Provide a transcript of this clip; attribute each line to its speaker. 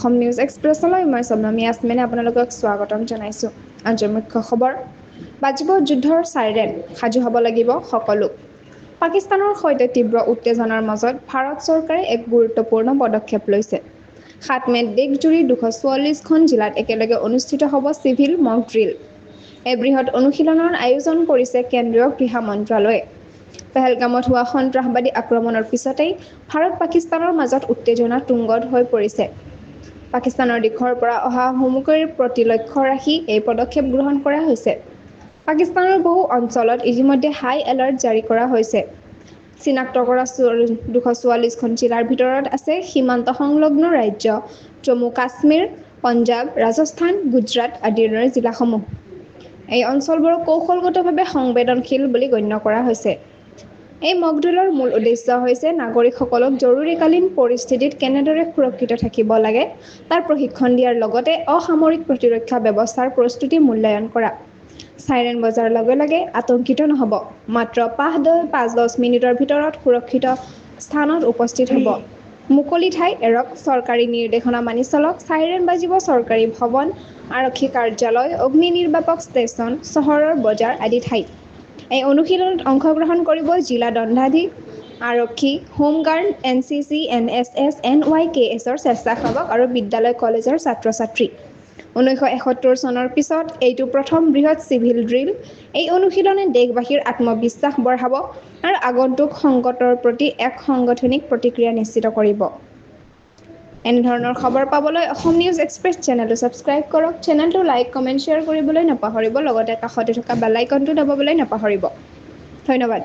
Speaker 1: Assam news এক্সপ্ৰেছলৈ মই শবনম ইয়াছমিনে আপোনালোকক স্বাগতম জনাইছোঁ। আজিৰ মুখ্য খবৰ: বাজিব যুদ্ধৰ চাইৰেন, সাজু হ'ব লাগিব সকলো। পাকিস্তানৰ সৈতে তীব্ৰ উত্তেজনাৰ মাজত ভাৰত চৰকাৰে এক গুৰুত্বপূৰ্ণ পদক্ষেপ লৈছে। 7 মে'ত দেশজুৰি 244খন জিলাত একেলগে অনুষ্ঠিত হ'ব চিভিল মক ড্ৰিল। এই বৃহৎ অনুশীলনৰ আয়োজন কৰিছে কেন্দ্ৰীয় গৃহ মন্ত্ৰালয়ে। পেহেলগামত হোৱা সন্ত্ৰাসবাদী আক্ৰমণৰ পিছতেই ভাৰত-পাকিস্তানৰ মাজত উত্তেজনা তুংগত হৈ পৰিছে। পাকিস্তানৰ দিশৰ পৰা অহা হুমকিৰ প্ৰতি লক্ষ্য ৰাখি এই পদক্ষেপ গ্ৰহণ কৰা হৈছে। পাকিস্তানৰ বহু অঞ্চলত ইতিমধ্যে হাই এলাৰ্ট জাৰি কৰা হৈছে। চিনাক্ত কৰা 244খন জিলাৰ ভিতৰত আছে সীমান্ত সংলগ্ন ৰাজ্য জম্মু-কাশ্মীৰ, পঞ্জাৱ, ৰাজস্থান, গুজৰাট আদিৰ দৰে জিলাসমূহ। এই অঞ্চলবোৰক কৌশলগতভাৱে সংবেদনশীল বুলি গণ্য কৰা হৈছে। এই মকড্ৰিলৰ মূল উদ্দেশ্য হৈছে নাগৰিকসকলক জৰুৰীকালীন পৰিস্থিতিত কেনেদৰে সুৰক্ষিত থাকিব লাগে তাৰ প্ৰশিক্ষণ দিয়াৰ লগতে অসামৰিক প্ৰতিৰক্ষা ব্যৱস্থাৰ প্ৰস্তুতি মূল্যায়ন কৰা। চাইৰেন বজাৰ লগে লগে আতংকিত নহ'ব, মাত্ৰ 5-10 মিনিটৰ ভিতৰত সুৰক্ষিত স্থানত উপস্থিত হ'ব। মুকলি ঠাই এৰক, চৰকাৰী নিৰ্দেশনা মানি চলক। চাইৰেন বাজিব চৰকাৰী ভৱন, আৰক্ষী কাৰ্যালয়, অগ্নিনিৰ্বাপক ষ্টেচন, চহৰৰ বজাৰ আদি ঠাইত। এই অনুশীলনত অংশগ্ৰহণ কৰিব জিলা দণ্ডাধীশ, আৰক্ষী, home guard, NCC, NSS, এনৱাইকেএছৰ স্বেচ্ছাসেৱক আৰু বিদ্যালয়-কলেজৰ ছাত্ৰ-ছাত্ৰী। 1971 চনৰ পিছত এইটো প্ৰথম বৃহৎ চিভিল ড্ৰিল। এই অনুশীলনে দেশবাসীৰ আত্মবিশ্বাস বঢ়াব আৰু আগন্তুক সংকটৰ প্ৰতি এক সাংগঠনিক প্ৰতিক্ৰিয়া নিশ্চিত কৰিব। এনেধৰণৰ খবৰ পাবলৈ অসম নিউজ এক্সপ্ৰেছ চেনেলটো ছাবস্ক্ৰাইব কৰক। চেনেলটো লাইক, কমেণ্ট, শ্বেয়াৰ কৰিবলৈ নাপাহৰিব। লগতে কাষতে থকা বেল আইকনটো দবাবলৈ নাপাহৰিব। ধন্যবাদ।